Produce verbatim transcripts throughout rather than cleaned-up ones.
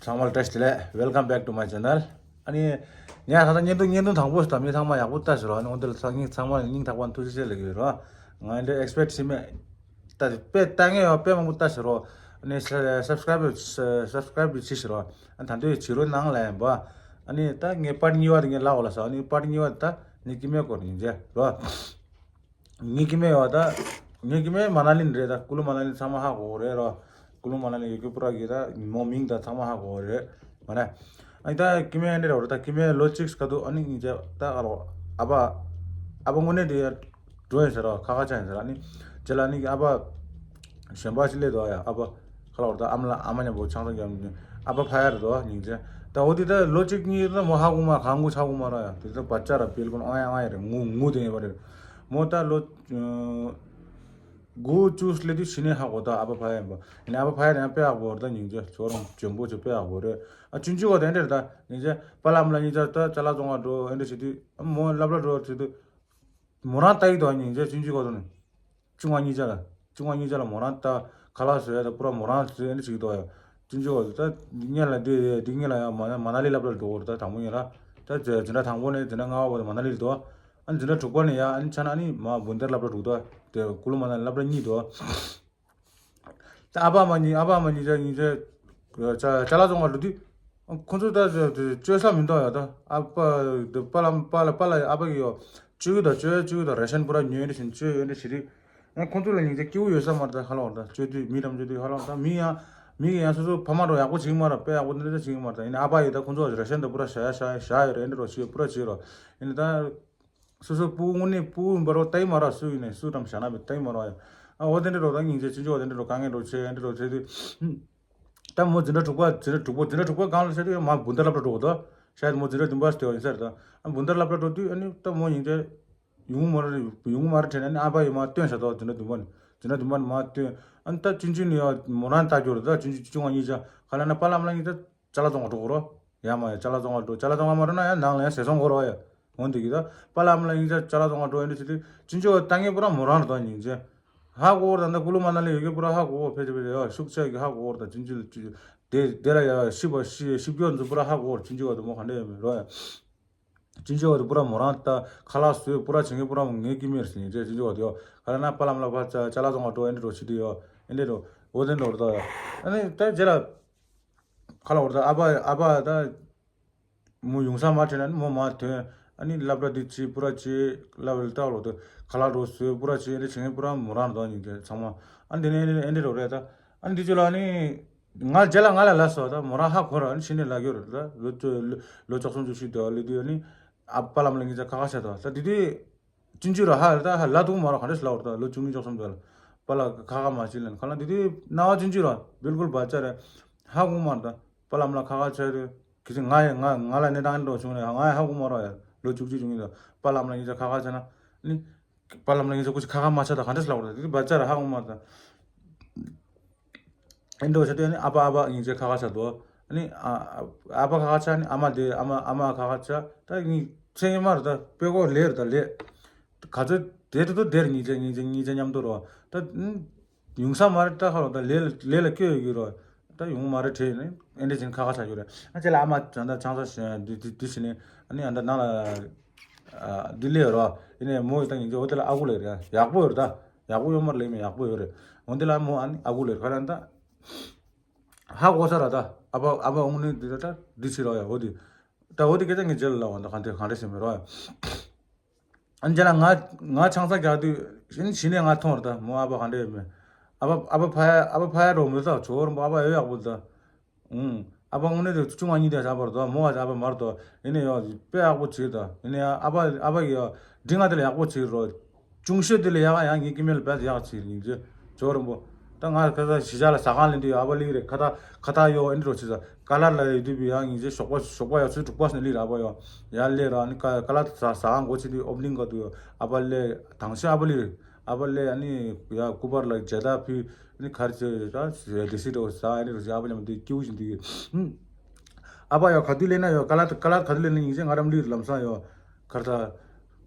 ཚང་མ་ལ་བཀྲ་ཤིས་བདེ་ལེགས། Welcome back to my channel. ཨ་ནི་ངས་ད་ལྟ་བརྙན་ཐུང་བརྙན་ཐུང་དང་པོ་ཞིག་དང་མི་ཚང་མ་ཡག་པོ་ལྟ་ཞིག་རོགས། ཨ་ནི་འོན་ཏེ་ལ་ཚང་ཉིད་ཚང་མ་སྙིང་ཐག་པ་ནས་ཐུགས་རྗེ་ཆེ་ལབ་ཀྱི་ཡོད་རོགས། ང་འདི་ཨེག་སི་པེག་བྱེད་མེད། ད་དཔེ་ལྟ་ངེས་ཡོད། དཔེ་མང་པོ་ལྟ་ཞིག་རོགས། ཨ་ནི་སབ་སི་ཀ་རེབ་སབ་སི་ཀ་རེབ་བྱེད་ཞིག་རོགས། ཨ་ད་འདོད་བྱེད་རོགས་གནང་ལ་ཡིན་པ། ཨ་ནི་ད་ངས་པར་གཉིས་པ་དེ་ངས་ལབ་འོ་ལ་ས། ཨ་ནི་པར་གཉིས་པ་ད་ནི་ཀི་མེ་སྐོར་ཡིན་ཟེར་རོགས། ངའི་ཀི་མེ་ཡོད་ད། ངའི་ཀི་མེ་མ་ན་ལི་ནས་རེད་ད། ཀུ་ལུ་མ་ན་ལི་ཚང་མ་ཧ་གོ་གི་རེད་རོ། ཀུ་ལུ་མ་ན་ལི་ཡོད་ཀྱི་པུ་ར་གི་ད་མོ་མིང་ད་ཚང་མ་ཧ་གོ་གི་རེད། མ་རེད། ཨ་ནི་ད་ཀི་མེ་འདྲ་རོ་ད། ཀི་མེ་ལོ་གཅིག་ག་དུས་ཨ་ནི་ངི་ཅག་ད་ཨ་རོ་ཨ་ཕ། ཨ་ཕ་དངོས་གནས་དེ་འགྲོ་ཡིན་ཟེར་རོ། ཁ་ཁ་ཆགས་ཡིན་ཟེར། ཨ་ནི་ཅི་ལ་ཨ་ནི་ཨ་ཕ་གཞན་པ་ཞིག་སླེབས་འདུག་ཡ། ཨ་ཕ་ཁ་ལ་བར་ད་ཨ་མ་ལ་ཨ་མ་མཉམ་པོ་ཆང་ས་རྒྱབ་ནས་ཨ་ཕ་ཕ་ཡ་རེད་དོ་ཉིན་ཅན། ད་འོ་དེ་ད་ལོ་གཅིག་གཉིས་ད་མོ་ཧ་གོ་མ། གང་གོ་ཆ་གོ་མ་ར་ཡ། དེ་ད་བ་ཅ་ར་བེལ་ཀོན་ཨ་ཡ་ཨ་ཡ་རེད། ངུ་ངུ་དེ་ཡིན་པ་རེད། མོ་ད་ལོ་དགུ་བཅུ་སླེབས་དུས་ཕྱི་ནས་ཧ་གོ་ད་ཨ་ཕ་ཕ་ཡ་ཡིན་པ། ཡིན་ནའི་ཨ་ཕ་ཕ་ཡ་རེད་ཡང་དཔེ་ཡག་པོ་རེད་ད་ཉིན་ཅན། ཁྱོད་རང་འཇོན་པོ་ཆེ་དཔེ་ཡག་པོ་རེད། ཨ་ཆུང་ཆུང་བ་དེ་འདྲ་རེད་ད་ཉིན་ཅན། པ་ལགས་མ་ལགས་གཉིས་ཆ་ད་ཅ་ལག་བཙོང་ག་འགྲོ་ཨེ་འདྲ་བྱེད་དུས་ཨ་མོ་སློབ་གྲྭ་འགྲོ་བྱེད་དུས། མོ་རང་ལྟ་ཡི་དོ་ཉིན་ཅན་ཆུང་ཆུང་གོ་དོ་ནི། ཆུང་བ་གཉིས་ཆ་ལ། ཆུང་བ་གཉིས་ཆ་ལ་མོ་རང་ལྟ། ཁ་ལག་བཟོ་ཡ་ད་པུ་ར་མོ་རང་བཟོ་ཡ་འདི་བྱེད་ཀྱི་འདུག་ཡ། ཆུང་ཆུང་གོ་ད་ངེད་ལ་འདི་འདི་ངེད་ལ་ཡ་མ་མ་ན་ལི་སློབ་གྲྭ་འགྲོ་གོ་རེད་ད་དང་པོ་ཉིད་ལ། ད་འཛིན་གྲྭ་དང་པོ་ནས་འཛིན་གྲྭ་ལྔ་པ་བར་དུ་མ་ན་ལི་རེད་དོ། ཨ་འཛིན་གྲྭ་དྲུག་པ་ནས་ཡ་ཨ་ནི་ཆ་ན་ཨ་ནི་མ་བུན་དར་སློབ་གྲྭ་འགྲོ་དོ། དེ་ཀུ་ལུ་མ་ན་ལི་སློབ་གྲྭ་གཉིས་དོ། ད་ཨ་ཕ་མ་གཉིས་ཨ་ཕ་མ་གཉིས་ཆ་གཉིས་ཆ་ཅ་ཅ་ལག་བཙོང་ག་འགྲོ་དུས། ཁོང་ཚོ་ད་སྤྱོད་ས་མི་འདུག་ཡ་ད། ཨ་ཕ་དེ་པ་ལགས་པ་ལགས་པ་ལགས་ཨ་ཕ་གི་ཡོ་སྤྱོད་ཡུལ་དང་སྤྱོད་ཡ་སྤྱོད་ཡུལ་དང་རེ་ཤན་པུ་ར་ཉོས་འདྲ་བཞིན་སྤྱོད་ཡོད་འདྲ་བྱེད་དུས། ཁོང་ཚོ་ལ་ཉིན་རྒྱ་སྐྱིད་པོ་ཡོད་ས་མ་རེད་ད། ཧ་ལོ་ད་སྤྱོད་དུས་མི་རམ་སྤྱོད་དུས་ཧ་ལོ་ད་མི་ཡང་མི་གི་ཡང་སོ་སོ་ཕ་མ་རོ་ཡག་པོ་བྱེད་ཀྱི་མ་རེད། དཔེ་ཡག་པོ་འདི་འདྲ་བྱེད་ཀྱི་མ་རེད་ད། ཡིན་ནའི་ཨ་ཕ་ཡི་ད་ཁོང་ཚོ་རེ་ཤན་དང་པུ་ར་བཞག་ཡ་བཞག་ཡ་བཞག་ཡོད་རེད། འདི་རོ་བྱེད་པུ་ར་བྱེད་རོ། ཡིན་ནའི་ད། སོ་སོ་སྤུ་གུ་དངོས་གནས་སྤུ་གུ་ཡིན་པ་རོ་ལྟ་ཡི་མ་རོ། སུ་ཡིན་ནའི་སུ་དང་བྱ་ན་བའི་ལྟ་ཡི་མ་རོ་ཡ། ཨ་འོ་དེ་འདྲ་རོ་ད་སྙིང་རྗེ་ཅི་འཇོག་དེ་འདྲ་རོ་དཀའ་ངལ་རོ་ཆེ་འདྲ་རོ་ཆེ་དུས། ད་མོ་འཛིན་གྲྭ་དྲུག་པ་འཛིན་གྲྭ་དྲུག་པ་འཛིན་གྲྭ་དྲུག་པ་སྒང་ལ་ཆེ་དུས་མ་བུན་དར་སློབ་གྲྭ་འགྲོ་གི་འདུག་ཤ་ཡ་མོ་འཛིན་གྲྭ་བདུན་པ་སྟེ་ཡིན་ས་རེད་ད། ཨ་བུན་དར་སློབ་གྲྭ་འགྲོ་དུས་ཨ་ནི་ད་མོ་སྙིང་རྗེ་ཡོང་གི་མ་རེད། ཡོང་གི་མ་རེད་དྲན་ཨ་ནི་ཨ་ཕ་ཡིས་མ་སྟོན་བྱ་དོ་འཛིན་གྲྭ་བདུན་པ་ནས། འཛིན་གྲྭ་བདུན་པ་ནས་མ་སྟོན། ཨ་ནི་ད་ཆུང་ཆུང་ནས་ཡ་མོ་རང་ལྟ་རྒྱུ་རེད་ད། ཆུང་ཆུང་ཆུང་བ་གཉིས་ཆ་ག་ལ་ན་པ་ལགས་མ་ལགས་གཉིས་ད། ཅ་ལག་བཙོང་བ་འགྲོ་གོ་རོ། ཡ་མ་ཡ་ཅ་ལག་བཙོང་བ་འགྲོ། ཅ་ལག་བཙོང་བ་མ་འགྲོ་ན་ཡང་ནང་ལ་ཡང་ཟས་བཙོང་གོ་རོ་ཡ། འོན་ཏེ་གི་ད་པ་ལགས་མ་ལགས་གཉིས་ཆ་ཅ་ལག་བཙོང་བ་འགྲོ་ཡིན་དུས་ཅི་དུས་ཅི་འཇོག་ལྟ་ངན་པུ་ར་མོ་རང་རེད་དོ་སྙིང་རྗེ། ཧ་གོ་བོར་ད་འདི་ཀུ་ལུ་མ་ན་ལི་ཡོད་ཀྱི་པུ་ར་ཧ་གོ་བོ་ཕལ་ཆེར་ཕལ་ཆེར་ཡ་ཤུགས་ཆེ་གི་ཧ་གོ་བོར་ད་ཅི་འཇོག་ལ་ཅི་དེ་དེ་ལ་ཡ་ཤི་བ་ཤི་ཤི་སྐྱོ་འཛུ་པུ་ར་ཧ་གོ་བོར་ཅི་འཇོག་བ་དུ་མོ་ག་འདྲ་ཡོད་མེད་རོ་ཡ། ཅི་འཇོག་བ་དུ་པུ་ར་མོ་རང་ད་ཁ་ལག་བཟོས་པུ་ར་བྱེད་ངན་པུ་ར་མོ་ངའི་ཀི་མེར་སྙིང་རྗེ་ཅི་འཇོག་བ་དུ་ཡོ་ག་ལ་ན་པ་ལགས་མ་ལགས་ཕ་ཅ་ཅ་ལག་བཙོང་བ་འགྲོ་ཨེ་འདྲ་རོ་ཆི་དུས་ཡོ་ཨེ་འདྲ་རོ་འོ་དེ་འགྲོ་རོ་ད་ཡ། ཨ་ནི་ད་རྗེས་ལ། ཁ་ལ་བར་དུ་ཨ་ཕ་ཨ་ཕ་ད་མོ་ཡོང་ས་མ་དྲན་ན་མོ་མ་ཐོན། ཨ་ནི་སློབ་གྲྭ་འདི་བྱེད་པུ་ར་བྱེད་སློབ་གྲྭ་ལྟ་བ་ལོ་དུ་ཁ་ལག་རོ་བཟོས་པུ་ར་བྱེད་ཨ་ནི་བྱེད་མཁན་པུ་ར་མོ་རང་རེད་ད་ཉིན་དེ་ཚང་མ། ཨ་ནི་དེ་ནས་ཨ་ནི་ཨེ་འདྲ་རོ་རེད་ད། ཨ་ནི་འདི་ཚོ་ལ་ཨ་ནི་ང་རྗེས་ལ་ང་ལ་ལབ་སོང་ད་མོ་རང་ཧ་གོ་ར། ཨ་ནི་ཕྱི་ནས་ལབ་ཡོད་རེད་ད། ལོ་བཅུ་ལོ་བཅུ་གསུམ་བཅུ་བཞི་དེ་བ་ལོ་དུས་ཨ་ནི་ཨ་པ་ལགས་མ་ལགས་ངེད་ཅག་ཁ་ཁ་བྱས་ད་ད་དེ་དུས། ཅུང་ཅུང་ར་ཧ་ད་ཧ་ལ་ཐུག་མ་ར་ག་འདྲ་ཞིག་ལབ་བར་ད་ལོ་བཅུ་གཉིས་བཅུ་གསུམ་དེ་ལ་པ་ལགས་ཁ་ཁ་མ་བྱེད་ལན་ཁ་ལ་འདི་དུས་རྣ་བ་ཅུང་ཅུང་ར་བིལ་ཀུལ་བ་ཅ་རེད། ཧ་གོ་མ་ར་ད་པ་ལགས་མ་ལགས་ཁ་ཁ་བྱས་དུས་གི་ཅི་ང་ཡི་ང་ང་ལ་གནས་སྟངས་འགྲོ་བྱུང་རེད། ང་ཡི་ཧ་གོ་མ་ར་ཡ་ལོ་བཅུ་གཅིག་བཅུ་གཉིས་དུས་པ་ལགས་མ་ལགས་ངེད་ཅག་ཁ་ཁ་བྱས་ན་ནི་པ་ལགས་མ་ལགས་ངེད་ཅག་ཁུ་ཅི་ཁ་ཁ་མ་བྱས་ད་ག་འདྲ་ཞིག་ལབ་བར་ད་འདི་དུས་བ་ཅ་ར་ཧ་གོ་མ་ར་ད། ཨེ་འདྲ་བྱས་དུས་ཨ་ནི་ཨ་ཕ་ཨ་ཕ་སྙིང་རྗེ་ཁ་ཁ་བྱས་འདུག་ཨ་ནི་ཨ་ཨ་ཕ་ཁ་ཁ་བྱས་ཨ་ནི་ཨ་མ་དེ་ཨ་མ་ཨ་མ་ཁ་ཁ་བྱས་ད་ངས་མཚན་ཉིད་མ་རེད་ད་དཔེ་ཀོ་ལས་རེད་ད་ལས། ག་ཚོད་དེ་དུ་དུ་དེར་སྙིང་རྗེ་སྙིང་རྗེ་སྙིང་རྗེ་མཉམ་དུ་རོ་ད། ཡོང་ས་མ་རེད་ད་ཁ་ལོ་ད་ལས་ལས་ལ་སྐྱོ་ཡོད་ཀྱི་རོ་ད་ཡོང་མ་རེད་དྲན་ནས་ཨེ་འདྲ་བྱས་ཁ་ཁ་བྱས་ཡོད་རེད། ཨ་ཅེ་ལ་ཨ་མ་ད་ད་ཆང་ས་འདི་འདི་འདི་བྱས་ནས་ཨ་ནི་ཨ་ད་ནང་ལ་འདི་ལས་རོ་ཡིན་ནས་མོ་ཡི་ད་སྙིང་རྗེ་འོ་དེ་ལ་ཨ་ཁུ་ལས་རེད་ཡག་པོ་ཡོད་རེད་ད། ཡག་པོ་ཡོད་མ་རེད་ལེགས་མེད་ཡག་པོ་ཡོད་རེད། འོན་ཏེ་ལ་མོ་ཨ་ནི་ཨ་ཁུ་ལེར་ཁ་ལ་ད། ཧ་གོ་ས་ར་ད། ཨ་ཕ་ཨ་ཕ་དངོས་གནས་འདི་ད་ད་འདི་ཕྱི་རོ་ཡ་འོ་དེ། ད་འོ་དེ་སྐད་ཆ་ངས་རྗེས་ལ་ལབ་འོ་ད་གང་དེ་གང་འདྲ་ཞིག་མེད་རོ་ཡ། ཨ་ནི་རྗེས་ལ་ང་ང་ཆང་ས་རྒྱག་དུས་ཨ་ནི་གཞི་ནས་ང་མཐོང་ར་ད་མོ་ཨ་ཕ་གང་འདྲ་ཡོད་མེད། ཨ་ཕ་ཨ་ཕ་ཕ་ཡ་ཨ་ཕ་ཕ་ཡ་རོ་མི་ད་ཇོ་བོ་རིན་པོ་ཨ་ཕ་ཡོད་ཡག་པོ་ད། ཨུང་། ཨ་ཕ་དངོས་གནས་དེ་ཆུང་བ་གཉིས་དེ་བྱ་བར་དོ་མོ་བ་བྱ་བ་མར་དོ་ཡིན་ནས་ཡོ་དཔེ་ཡག་པོ་བྱེད་དོ་ཡིན་ནས་ཨ་ཕ་ཨ་ཕ་གི་ཡོ་འབྲིང་ང་དེ་ལ་ཡག་པོ་བྱེད་རོ། ཅུང་ཤོས་དེ་ལ་ཡག་ཡང་ངའི་ཀི་མེལ་བས་ཡག་བྱེད་ཡིན་ཅེ་ཇོ་རིན་པོ། ད་ང་ཁ་ས་གཞིས་ཆགས་ལ་ཟ་ཁང་ལེན་དུས་ཨ་ཕ་ལི་རེད་ཁ་ད་ཁ་ད་ཡོ་ཨེ་འདྲ་བྱེད་ས་ཀ་ལར་ལ་ཡོད་དུས་ཡང་ཡིན་ཅེ་ཞོགས་པ་ཞོགས་པ་ཡག་ཚོད་དྲུག་པ་སོང་ལི་ར་ཨ་ཕ་ཡོ་ཡར་ལས་ར་ནི་ཀ་ཀ་ལར་ཟ་ཟ་ཁང་སྒོ་ཕྱེ་དུས་ཨོབ་ལིང་ག་དུ་ཡོ་ཨ་ཕ་ལས་དང་ཤོས་ཨ་ཕ་ལི་རེད། ཨ་ཕ་ལས་ཨ་ནི་ཡ་སྐུ་པར་ལ་མཇལ་དར་ཕུལ་ཨ་ནི་གར་ཅེ་ད་ལི་སི་འགྲོ་ཟ་ཨ་ནི་རུ་ཟ་ཨ་ཕ་ཉམས་དེ་སྐྱིའུ་བཞིན་དུ་ཨ་ཕ་ཡོ་ག་དུས་ལེན་ན་ཡོ་ཀ་ལ་ཀ་ལ་ག་དུས་ལེན་ན་ཡིན་ཅེ་ང་རམ་ལུས་ལམ་སང་ཡོ་གར་ད་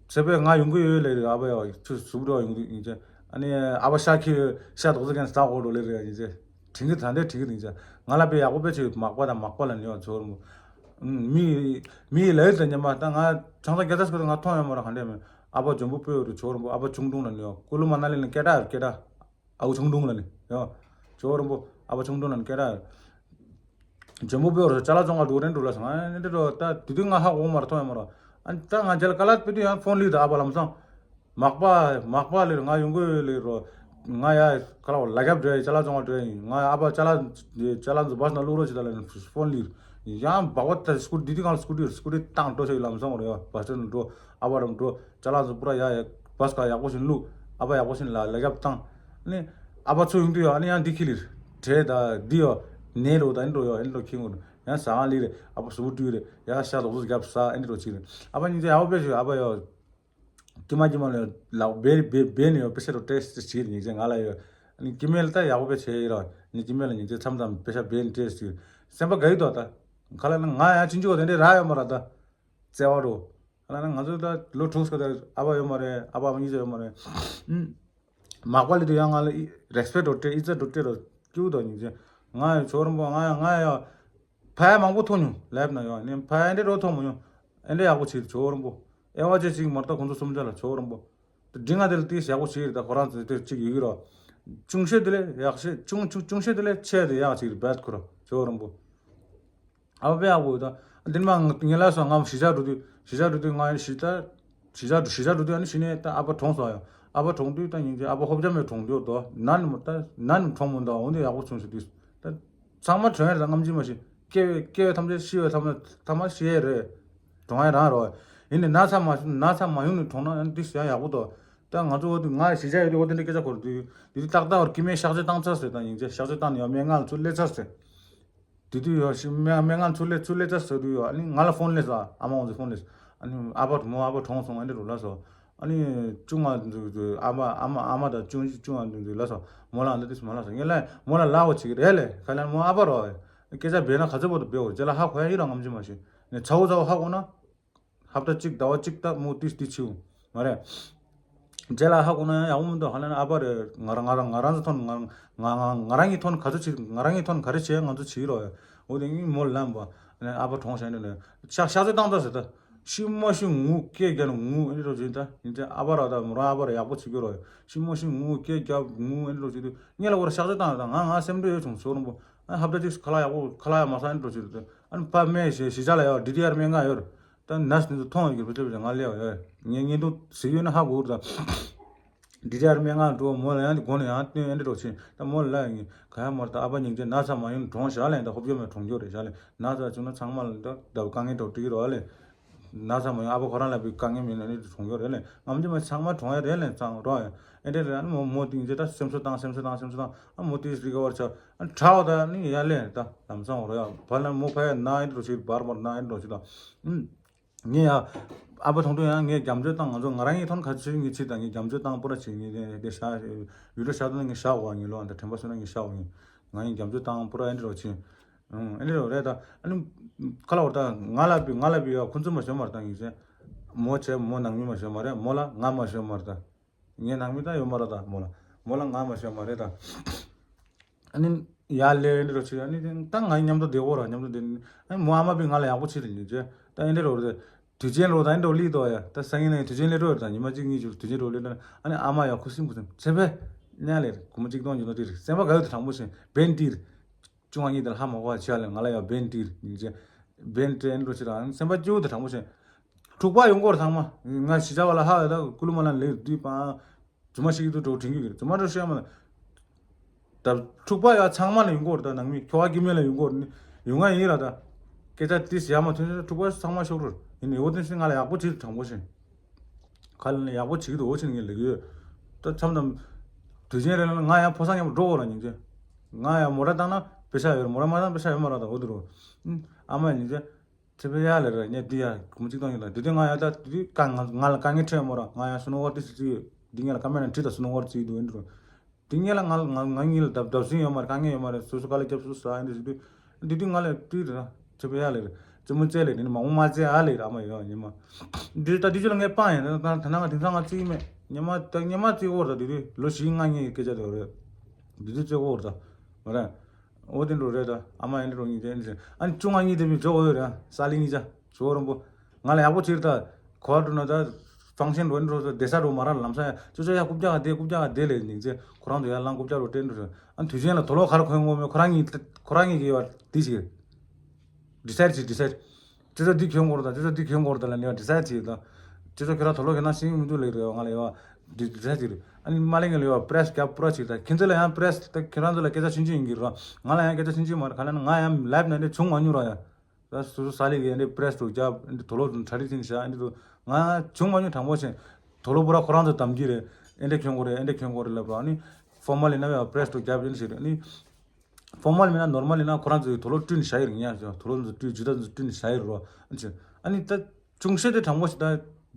ཚེ་པས་ང་ཡོང་གི་ཡོད་ལེ་རེད། ཨ་ཕ་ཡོ་ཆུ་སུབ་འགྲོ་ཡོང་དུས་ཡིན་ཅེ་ཨ་ནི་ཨ་ཕ་ཤ་ཁི་ཤ་དོག་ཙེ་གན་ཟ་གོ་འགྲོ་ལེ་རེད་ཡིན་ཅེ། དྲན་གི་ད་འདྲ་དྲན་གི་རིང་ཅག་ང་ལ་དཔེ་ཡག་པོ་དཔེ་ཆེ། མག་པ་དང་མག་པ་ལ་ཉོ་ཚོར་མོ། མི་མི་ལ་ཡི་ད་ཉི་མ་ད་ང་ཆང་ས་རྒྱ་ཚ་སྐོར་ང་མཐོང་ཡོད་མ་ར། ག་འདྲ་མེད། ཨ་ཕ་འཇོན་པོ་དཔེ་ཡོད་རུ་ཚོར་མོ། ཨ་ཕ་ཆུང་དུང་ལ་ཉོ། ཀུ་ལུ་མ་ན་ལི་ལ་སྐད་གྲགས་ཡོད་སྐད་གྲགས། ཨའུ་ཆུང་དུང་ལ་ནི་ཡོ། ཇོ་རིན་པོ་ཨ་ཕ་ཆུང་དུང་ལ་ནི་སྐད་གྲགས། ཇོ་མོ་བོད་རུ་ཅ་ལག་བཙོང་ག་འགྲོ་རན་འགྲོ་ལ་སོང་ཨ་ནི་འགྲོ། ད་དུས་དུས་ང་ཧ་གོ་མ་ར་མཐོང་ཡོད་མ་ར། ཨ་ནི་ད་ང་རྒྱལ་ཀ་ལ་དཔེ་དུས་ཡང་ཕོན་ལི་ད་ཨ་ཕ་ལམ་སང་། མག་པ་མག་པ་ལི་རུ་ང་ཡོང་གི་ལི་རུ། ང་ཡ་ཁ་ལ་ལ་རྒྱབ་འགྲོ་ཡ་ཅ་ལག་བཙོང་ག་འགྲོ་ཡ་ཡིན། ང་ཨ་ཕ་ཅ་ལག་ཅ་ལག་ཚོ་བས་ན་བླུག་རོགས་བྱེད་ད་ལ་ཕོན་ལི་རུ། ཡང་བག་བ་ད་སྐུ་དུས་དུས་གང་ལ་སྐུ་དུས་སྐུ་དུས་བཏང་འགྲོ་ཆ་ཡི་ལམ་སང་རུ་ཡ་བས་ན་འགྲོ། ཨ་ཕ་རམ་འགྲོ། ཅ་ལག་ཚོ་པུ་ར་ཡ་ཡ་བས་ཀ་ཡག་པོ་ཞིག་བླུག་ཨ་ཕ་ཡག་པོ་ཞིག་ལ་ལ་རྒྱབ་བཏང་། ཨ་ནི་ཨ་ཕ་ཚུར་ཡོང་དུས་ཡོ། ཨ་ནི་ཡང་འདི་ཁྱི་ལིར་བྲེ་ད་འདི་ཡོ། ནས་རོ་ད་ཨིན་རོ་ཡོ། ཨིན་རོ་ཁྱི་ངུར་ཡང་ཟ་ཁང་ལིར་ཨ་ཕ་གཟུགས་པོ་བཀྲུས་རེ་ཡང་ཤ་དོག་ཚོ་རྒྱབ་ཟ་ཨིན་རོ་ཁྱི་རེ། ཨ་ཕ་སྙིང་རྗེ་ཡག་པོ་དཔེ་ཞིག་ཨ་ཕ་ཡོ། ཀྱི་མ་ཀྱི་མ་ལ་ལག་བེ་བེ་བེ་ནས་ཡོ་དཔེ་ཤ་རོ་ཏྲེ་སི་ཏྲེ་སི་བྱེད་སྙིང་རྗེ་ང་ལ་ཡོ། ཨ་ནི་ཀྱི་མེ་ལ་ད་ཡག་པོ་དཔེ་བྱེད་ཡི་རོ། ཨ་ནི་ཀྱི་མེ་ལ་སྙིང་རྗེ་མཚམས་མཚམས་དཔེ་ཤ་བེ་ནས་ཏྲེ་སི་སེམས་པ་དགའ་ཡི་དོ་ད། ཁ་ལ་ན་ང་ཡང་ཅི་འཇུག་དེ་འདྲའི་ར་ཡོད་མ་ར་ད། བརྩེ་བ་རོ། ཨ་ལ་ན་ང་ཚོ་ད་ལོ་དྲུག་ཙམ་ད་ཨ་ཕ་ཡོད་མ་རེད། ཨ་ཕ་གཉིས་ཆ་ཡོད་མ་རེད། ཨུམ། མག་པ་ལི་དུ་ཡང་ང་ལ་རེ་སི་པེག་འགྲོ་སྤྲད་ཨི་ཙ་འགྲོ་སྤྲད་རོ་སྐྱིད་པོ་དང་སྙིང་རྗེ། ང་ཡང་ཇོ་རིན་པོ་ང་ཡང་ང་ཡང་ཕ་ཡ་མང་པོ་མཐོང་མྱོང་ལབ་ན་ཡོད་ནི་ཕ་ཡ་འདྲེ་རོ་མཐོང་མ་མྱོང་། ཨེ་འདྲེ་ཡག་པོ་བྱེད་ཇོ་རིན་པོ། ཨེ་བ་ཅེ་ཅིག་མར་ད་ཁོང་ཚོ་གསུམ་ཆ་ལ་ཇོ་རིན་པོ། དེ་འདྲི་ང་དེ་ལ་ཏིས་ཡག་པོ་བྱེད་ད་ཁོ་རང་ཚོ་དེ་ཅིག་ཡོད་ཀྱི་རོ། ཅུང་ཤོས་དེ་ལས་ཡག་ཤོས་ཅུང་ཅུང་ཅུང་ཤོས་དེ་ལས་ཆེ་དེ་ཡག་ཅིག་རེད་བད་ཁོ་ར་ཇོ་རིན་པོ། ཨ་ཕ་དཔེ་ཡག་པོ་ཡོད་ད། འདི་མ་ངས་ལབ་སོང་ང་གཞིས་ཆགས་འགྲོ་དུས་གཞིས་ཆགས་འགྲོ་དུས་ང་གཞིས་ཆགས་གཞིས་ཆགས་འགྲོ་གཞིས་ཆགས་འགྲོ་དུས་ཨ་ནི་གཞི་ནས་ད་ཨ་ཕ་གྲོངས་སོང་ཡ། ཨ་ཕ་གྲོངས་དུས་ད་སྙིང་རྗེ། ཨ་ཕ་ཧོབ་རྒྱ་མེད་གྲོངས་དུས་དོ་ན་ནི་མ་ད་ན་ནི་གྲོངས་མོ་འདུག་འོ་འདི་ཡག་པོ་བྱུང་ཞུ་དུས་ད་ཚང་མ་གྲོངས་ཡ་རེད་ད། ངམ་ཅི་མ་ཤི་སྐྱེ་བའི་སྐྱེ་བའི་ཐམས་ཅད་ཤི་བའི་ཐམས་ཅད་ཐ་མ་ཤི་ཡ་རེད། གྲོངས་ཡ་རང་རོ། ཡིན་ནི་ན་ཚ་མ་ན་ཚ་མ་ཡོང་ནི་གྲོངས་ན་ཨ་ནི་འདི་ཡང་ཡག་པོ་འདུག་ད་ང་ཚོ་འོ་དུས་ང་གཞིས་ཆགས་ཡོད་དུས་འོ་དེ་འདྲ་སྐད་ཆ་གོ་རུ་དུས་དེ་དུས་ཏག་ཏག་བར་ཀི་མེད་གཤག་བཅོས་བཏང་ཚར་ཟེར་ད་སྙིང་རྗེ་གཤག་བཅོས་བཏང་ནས་ཡང་སྨན་ཁང་ལ་ཚུར་སླེབས་ཚར་ཟེར། དེ་དུས་ཡོ་ཤི་སྨན་སྨན་ཁང་ཚུར་སླེབས་ཚུར་སླེབས་ཚར་ཟེར་དུས་ཡོ། ཨ་ནི་ང་ལ་ཕོན་སླེབས་སོང་། ཨ་མ་འོང་ཚེ་ཕོན་སླེབས་སོང་། ཨ་ནི་ཨ་ཕ་མོ་ཨ་ཕ་གྲོངས་སོང་ཨ་འདྲ་རུ་ལ་སོ། ཨ་ནི་ཅུང་ང་འདུག་འདུག་ཨ་མ་ཨ་མ་ཨ་མ་དང་ཅུང་ཅུང་ང་འདུག་འདུག་ལ་སོ། མོ་ལ་འདི་དུས་མ་ལ་སོ། ངས་ལ་མོ་ལ་ལ་འོ་ཅིག་རེད་ལེ། ཁ་ལན་མོ་ཨ་ཕ་རོ། སྐད་ཆ་བེ་ན་ག་ཚོད་པོ་དུ་བེའོ་རྗེ་ལ་ཧ་གོ་ཡ་ཡི་རང་ངམ་ཅི་མ་ཤེས། ནས་ཚ་བོ་ཚ་བོ་ཧ་གོ་ན། ཧབ་ཏ་གཅིག་ཟླ་བ་གཅིག་ད་མོ་ཏིས་ཏི་ཆིའུ། མ་རེད། རྗེས་ལ་ཧ་གོ་ན་ཡང་ཡག་པོ་མི་འདུག་ཧ་ལས་ན་ཨ་ཕ་རེད། ང་རང་ང་རང་ང་རང་ཚོ་ཐོན་ང་ང་ང་རང་གི་ཐོན་ག་ཚོད་བྱེད་ང་རང་གི་ཐོན་ག་རེ་བྱེད་ང་ཚོ་བྱེད་རོགས་ཡ། འོ་དེ་ངས་མོ་ལ་ལབ་པ། ཨ་ཕ་གྲོངས་ཤག་འདི་ནས་ཤག་ཤག་ཚོད་བཏང་ད་ཟེར་ད། ཤི་མ་ཤི་ངུ་སྐད་རྒྱག་ན་ངུ་ཨེ་འདྲ་རོ་བྱེད་ད་ཡིན་ཚེ་ཨ་ཕ་ར་ད་མོ་རང་ཨ་ཕ་ར་ཡག་པོ་བྱེད་ཀྱི་རོགས་ཡ། ཤི་མ་ཤི་ངུ་སྐད་རྒྱག་ངུ་ཨེ་འདྲ་རོ་བྱེད་དུས་ངས་ལ་བོར་ཤག་ཚོད་བཏང་ད་ང་ང་སེམས་ཁྲལ་ཡོད་བྱུང་ཟོ་རོང་པོ། ཨ་ཧབ་ད་ཅིག་ཁ་ལག་ཡག་པོ་ཁ་ལག་ཡག་མ་ས་ཨེ་འདྲ་རོ་བྱེད་དུས་ཨ་ནི་ཕ་མེ་ཞེ་ཞེ་ཅག་ལ་ཡ་ཌི་ཊི་ཨར་སྨན་ཁང་ཡོད་རེད། ད་ནས་ནི་ཚོ་མཐོང་ཡོད་ཀྱི་བུ་ཚོ་བྱ་ང་ལས་བ་ཡོད་ངས་ངས་འདུག་ཟི་ཡོད་ན་ཧ་གོ་ར་ད། ཌི་ཊི་ཨར་སྨན་ཁང་འགྲོ་མོ་ལ་ཡང་དེ་སྒོ་ནས་ཡང་སྟོན་ཨེ་འདྲ་རོགས་ཆེ་ད་མོ་ལ་ཡང་ངས་ག་ཡ་མོར་ད་ཨ་ཕ་སྙིང་རྗེ་ན་ཚ་མ་ཡོང་གྲོངས་ཞག་ལས་ད་ཧོབ་ཡོད་མེད་གྲོངས་རྒྱུ་རེད་ཞག་ལས་ན་ཚ་བྱུང་ན་ཚང་མ་ལ་ད་ད་དཀའ་ངལ་འགྲོ་འགྲིག་རོགས་ལས། ན་ཚ་མ་ཡོང་ཨ་ཕ་ཁོ་རང་ལ་བི་དཀའ་ངལ་མེད་ན་ནི་གྲོངས་ཡོད་རེད་ལས་ངམ་ཅི་མ་ཚང་མ་གྲོངས་ཡོད་རེད་ལས་ཚང་རོགས་ཡ་ཨེ་འདྲ་རེད་ཨ་ནི་མོ་མོ་ཏིང་རྗེ་ད་སེམས་གསོ་བཏང་སེམས་གསོ་བཏང་སེམས་གསོ་བཏང་ཨ་མོ་ཏིས་རི་ཀ་བར་ཆ་ཨ་ཁྲའོ་ད་ནི་ཡ་ལས་ད་ལམ་སང་འོ་རོགས་ཡ་བར་ན་མོ་ཕ་ཡ་ན་ཨེ་འདྲ་རོགས་ཆེ་བར་བར་ན་ཨེ་འདྲ་རོགས་ཆེ་ད་ཨུམ། ངས་ཡ། ཨ་ཕ་ཐོང་ཐོང་ཡང་ངས་རྒྱབ་སྐྱོར་བཏང་ང་ཚོ་ང་རང་ཡི་ཐོན་ཁ་ཆེ་ངས་ཆེ་དང་ངས་རྒྱབ་སྐྱོར་བཏང་པོ་ར་ཆེ་ངས་དེ་དེ་ཤ་ཡུལ་ལ་ཤ་དོན་ངས་ཤ་འོ་ངས་ལོ་ཨ་ད་དྲན་པ་སོང་ན་ངས་ཤ་འོ་ངས་ང་ཡི་རྒྱབ་སྐྱོར་བཏང་པོ་ར་ཨེ་འདྲ་རོགས་ཆེ། ཨུང་ཨེ་འདྲ་རོགས་རེད་ད་ཨ་ནི། ཁ་ལ་བར་ད་ང་ལ་བི་ང་ལ་བི་ཡ་ཁོ་ཚོ་མ་ཤོད་མར་ད་ངས་ཆེ། མོ་ཆེ་མོ་ནང་མི་མ་ཤོད་མ་རེད་མོ་ལ་ང་མ་ཤོད་མར་ད། ངའི་ནང་མི་ད་ཡོད་མ་རེད་ད་མོ་ལ། མོ་ལ་ང་མ་ཤོད་མ་རེད་ད། ཨ་ནི། ཡར་ལས་འདི་རོ་ཆི་ཨ་ནི་ད་ང་མཉམ་དུ་བསྡད་འོ་ར་མཉམ་དུ་བསྡད་ནི། ཨ་ནི་མོ་ཨ་མ་པའི་ང་ལ་ཡག་པོ་ཆི་རེད་ཉིན་རྗེ་ད་ཨེ་འདྲ་རོ་རེད། དུས་ཆེན་རོ་ད་ཨེ་འདྲ་ལི་དོ་ཡ་ད་སང་ཉིན་ནས་དུས་ཆེན་ལས་རོ་རེད་ད་ཉི་མ་གཅིག་གཉིས་ཅིག་དུས་ཆེན་རོ་ལི་ད་ཨ་ནི་ཨ་མ་ཡག་ཁུ་སིམ་ཁུ་སིམ་ཚེ་འཕེལ། ཉ་ལེར་གུ་མ་གཅིག་སྟོང་གི་ནོ་དེ་རེད་སེམས་པ་ག་ཡོད་དུ་དྲང་པོ་ཞིག་བན་ཏིར། ཅུང་ཨ་གཉིས་དེ་ལ་ཧ་མ་གོ་བ་ཆི་ཨ་ལེ་ང་ལ་ཡག་བན་ཏིར་ཉིན་རྗེ། བན་ཏིར་ཨེ་འདྲ་ཆི་ར་སེམས་པ་སྐྱིད་པོ་དུ་དྲང་པོ་ཞིག་འཁྲུག་པ་ཡོང་གོ་ར་ཚང་མ། ང་གཞིས་ཆགས་པ་ལ་ཧ་ཡོད་ད་ཀུ་ལུ་མ་ལ་ལེགས་དུས་པ། རྫུན་མ་ཞིག་ཏུ་འགྲོ་དྲན་གྱི་ཡོད་རེད་རྫུན་མ་འགྲོ་ཤེས་མ་ལ། ད་འཁྲུག་པ་ཡ་ཚང་མ་ལ་ཡོང་གོ་ར་ད་ནང་མི་ཁྱོ་བ་སྐྱེ་དམན་ལ་ཡོང་གོ་ར་ནི་ཡོང་ང་ཡིན་ར་ད། སྐད་ཆ་ཏིས་ཡ་མ་ཐོན་ན་འཁྲུག་པ་ཚང་མ་ཤོར་ར་ཡིན་ཡོད་དེ་ཤི་ང་ལ་ཡག་པོ་བྱེད་དུ་དྲང་པོ་ཤིང་། ཁ་ལ་ནི་ཡག་པོ་བྱེད་ཀྱི་འདུག་འོ་ཆེ་ངས་ལེགས་ཡོད། ད་མཚམས་མཚམས། དུས་ཆེན་རེ་ལ་ང་ཡང་ཕོ་སང་མཉམ་འགྲོ་གོ་ར་ཉིན་ཅེ། ང་ཡང་མོ་ར་བཏང་ན་པེ་ཤ་ཡོད་ར་མོ་ར་མ་བཏང་པེ་ཤ་ཡོད་མ་ར་ད་འོ་དུ་རུ། ཨ་མ་ཉིན་ཅེ། ཚེ་འཕེལ་ཡ་ལེ་ར་ཉེ་འདི་ཡ་གུམ་གཅིག་སྟོང་ཡོད་ད་དེ་དུས་ང་ཡ་ད་དེ་དུས་ཀ་ང་ང་ལ་དཀའ་ངལ་འཕྲད་མོ་ར་ང་ཡ་སུ་ནོ་ཝར་ཏི་སི་ཙི་ཡོད་འདི་ངས་ལ་ཀ་མེ་ར་ཁྲིད་ད་སུ་ནོ་ཝར་ཙི་འདུག་འདི་རུ། དེ་ངས་ལ་ང་ང་ང་གཉིས་ལ་བརྡབ་བརྡབ་ཟིན་ཡོད་མ་རེད་དཀའ་ངལ་ཡོད་མ་རེད་སོ་སོ་དཀའ་ལས་རྒྱབ་སོ་སོ་ཨ་འདི་ཟེར་དུས། འདི་དུས་ང་ལ་ཏི་ར་ཚེ་འཕེལ་ཡ་ལེ་ར་ཙི་མོ་ཙེ་ལེ་དེ་ནི་མ་འོང་མ་ཙེ་ཨ་ལེ་ར་མ་ཡོད་ཉི་མ། འདི་ད་དུས་ཚོད་ལ་ངས་སྤང་ཡ་ད་ད་ད་ན་ང་དེང་སང་ང་ཙི་མེད་ཉི་མ་ད་ཉི་མ་ཙི་འོར་ད་དེ་དུས་ལོ་བཞི་ལྔ་གཉིས་སྐད་ཆ་དེ་རེད། འདི་དུས་ཙི་འོར་ད་མ་རེད། ཨོ་དེ་འགྲོ་རེད་ད། ཨ་མ་ཨེ་འགྲོ་གཉིས་དེ་ཨ་ནི་ཅུང་ཨ་གཉིས་དེ་བི་འཇོག་འོས་རེད། ས་ལི་གཉིས་ཆ་ཇོ་རོན་པོ། ང་ལ་ཡག་པོ་བྱེད་ད། གོ་བ་འགྲོ་ན་ད། ཕང་ཤན་འགྲོ་ནི་འགྲོ་ད་བསྡད་ས་འགྲོ་མ་ར་ལམ་སང་ཡ་ཅོ་ཅོ་ཡ་རྐུབ་བཀྱག་བསྡད། རྐུབ་བཀྱག་བསྡད་ལས་ཉིན་ཚེ་ཁོ་རང་ཚོ་ཡར་ལངས། རྐུབ་བཀྱག་རོ་སྟན་འགྲོ་ཞོན། ཨ་དུས་ཆེན་ལ་དུག་ལོག་ག་རེ་གོན་དགོས་མེད་ཁོ་རང་གཉིས། ཁོ་རང་གཉིས་ཀྱི་བར་དེ་ཞིག་ཌི་སའིཌ་བྱེད། ཌི་སའིཌ། ཅོ་ཅོ་འདི་གྱོན་དགོས་རེད་ད། ཅོ་ཅོ་འདི་གྱོན་དགོས་རེད་ད་ལབ་ནས་ཡ་ཌི་སའིཌ་བྱེད་ད། ཅོ་ཅོ་ཁྱོད་རང་དུག་ལོག་གྱོན་ན་ཤེས་ཀྱི་མི་འདུག་ལབ་རེད་བ། ང་ལ་ཡ་བ་ཌི་ཌི་སའིཌ་བྱེད་རེད། ཨ་ནི་མ་ལེན་གྱི་ལ་ཡ་བ་པྲེ་སི་རྒྱབ་པུ་ར་བྱེད་ད། ཁྱེད་ཚོ་ལ་ཡང་པྲེ་སི་ད་ཁྱེད་རང་ཚོ་ལ་སྐད་ཆ་ཆུང་ཆུང་ཡིན་གྱི་རེད་བ། ང་ལ་ཡང་སྐད་ཆ་ཆུང་ཆུང་མ་རེད། ག་ལ་ན་ང་ཡང་ལའིབ་ནང་འདྲ་བྱུང་མ་མྱོང་ར་ཡ། ད་སོ་སོ་ས་ལི་གི་འདི་པྲེ་སི་དུག་རྒྱབ་འདི་དུག་ལོག་གྲ་སྒྲིག་བྱེད་ནས་བཞག་འདི་དུག་ང་བྱུང་མ་མྱོང་དྲང་པོ་བྱས། དུག་ལོག་པུ་ར་ཁོ་རང་ཚོ་བསྡམ་གྱི་རེད། ཨེ་འདྲ་གྱོན་དགོས་རེད། ཨེ་འདྲ་གྱོན་དགོས་རེད་ལབ་ར། ཨ་ནི་ཕོར་མལ་ཡིན་ན་ཡང་པྲེ་སི་དུག་རྒྱབ་ཡིན་ཞིག་རེད། ཨ་ནི་ཕོར་མལ་མིན་ན་ནོར་མལ་ཡིན་ན་ཁོ་རང་ཚོས་དུག་ལོག་བཀྲུས་ནས་བཞག་ཡི་རེད། ཉ་དུག་ལོག་ཚོ་བཀྲུས་ཇུ་ཏ་ཚོ་བཀྲུས་ནས་བཞག་ཡི་རེད་རོ། ཨ་ནི་ད་ཅུང་ཤོས་དེ་དྲང་པོ་ཞིག་ད་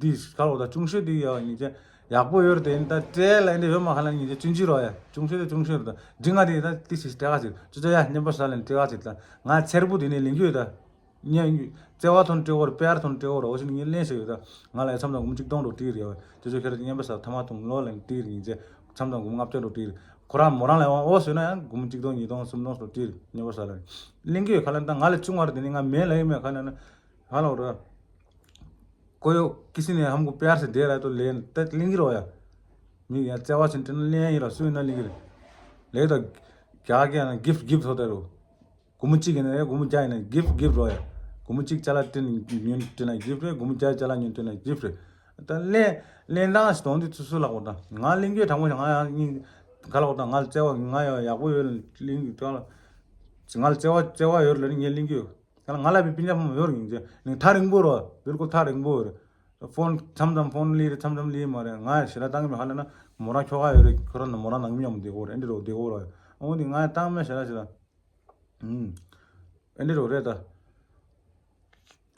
འདི་ག་ལོ་ད་ཅུང་ཤོས་དེ་ཡ་ཉིན་ཅན་ཡག་པོ་ཡོད་རེད་དེ། ད་སྤྲད་ལ་འདི་ཡོད་མ་ཁ་ལ་ཉིན་ཅན་ཅུང་ཅི་རོ་ཡ། ཅུང་ཤོས་དེ་ཅུང་ཤོས་རེད། ད་འདི་ང་དེ་ད་ཏི་ཞིག་སྤྲད་ག་ཟེར། ཅོ་ཅོ་ཡ་རྔན་པ་ཟ་ལ་ནི་སྤྲད་ག་ཟེར། ད་ང་ཚེར་པོ་དེ་ནས་ལེན་རྒྱུ་ཡོད་ད། ཉན། བརྩེ་བ་ཐོན་སྤྲད་གོ་རེད། པེ་ཨར་ཐོན་སྤྲད་གོ་རེད། འོ་ཞིག་ངས་ལེན་ཞིག་ཡོད་ད། ང་ལ་ཡ་མཚམས་དང་སྒོར་མོ་གཅིག་སྟོང་འགྲོ་སྤྲད་རེད་བ། ཅོ་ཅོ་ཁྱེད་རང་རྔན་པ་ཟ་ཐ་མ་ཐུང་ལོ་ལ་ནི་སྤྲད་རེད། ཉིན་ཅན་མཚམས་དང་སྒོར་མོ་ལྔ་བརྒྱ་འགྲོ་སྤྲད་རེད། ཁོ་རང་མོ་རང་ལ་ཡ་འོ་ཟོས་ན་ཡང་སྒོར་མོ་གཅིག་སྟོང་ཉིས་སྟོང་སུམ་སྟོང་སོགས་སྤྲད་རེད། རྔན་པ་ཟ་ལ་ནི་ལེན་རྒྱུ་ཡོད། ཁ་ལ་ད་ང་ལ་ཅུང་བ་རེད་དེ་ནི་ང་མེད་ལ་ཡོད་མེད་ཁ་ལ་ན་ཧ་ལ་རོ། ཀོ་ཡོ་ཀི་སི་ནས་ཧམ་གོ་པེ་ཨར་སེ་དེ་ར་ཏོ་ལེན་ད་ལེན་གི་རོ་ཡ། མི་ཡ་བརྩེ་བ་ཆེན་དྲན་ན་ལེན་ཡིན་ར་སུ་ཡིན་ན་ལེན་གི་རེད། ལེ་ད་རྒྱ་གི་ཡང་གིབ་ཊི་གིབ་ཊི་ཐོག་ད་རོ། སྒོར་མོ་གཅིག་ཡིན་ན་རེད། སྒོར་མོ་བརྒྱ་ཡིན་ན་གིབ་ཊི་གིབ་ཊི་རོ་ཡ། སྒོར་མོ་གཅིག་ཅ་ལག་སྤྲད་ན་ཉོས་སྤྲད་ན་གིབ་ཊི་རེད། སྒོར་མོ་བརྒྱ་ཅ་ལག་ཉོས་སྤྲད་ན་གིབ་ཊི་རེད། ད་ལེན་ལེན་སྟངས་ཞིག་དོན་དུ་ཚུ་སུ་ལག་པོ་ད་ང་ལེན་གི་དྲང་པོ་ཞིག་ང་ཡང་སྙིང་ག་ལག་པོ་ད་ང་ལ་བརྩེ་བ་ང་ཡང་ཡག་པོ་ཡོད་ལེན་གི་ད་ང་ལ་བརྩེ་བ་བརྩེ་བ་ཡོད་ལ་ངས་ལེན་གི་ཡོད། ཡང་ང་ལ་བའི་སྤུན་ཀྱག་ཕོ་མོ་ཡོད་རེད། ཡིན་ཚེ་ནི་ཐག་རིང་པོ་རོ། བིལ་ཀུལ་ཐག་རིང་པོ་རེད། ཕོན་མཚམས་མཚམས་ཕོན་ལི་རེད། མཚམས་མཚམས་ལི་མ་རེད། ང་ཞེ་དྲག་བཏང་གི་མེད། ཧ་ལས་ན་མོ་རང་ཁྱོ་ག་ཡོད་རེད། ཁོ་རང་ནི་མོ་རང་ནང་མི་མཉམ་བསྡད་གོ་རེད། ཨེ་འདྲ་རོ་བསྡད་གོ་རོ། འོ་འདི་ང་ཡང་བཏང་མེད་ཞེ་དྲག་ཞེ་དྲག་ཨུམ། ཨེ་འདྲ་རོ་རེད་ད།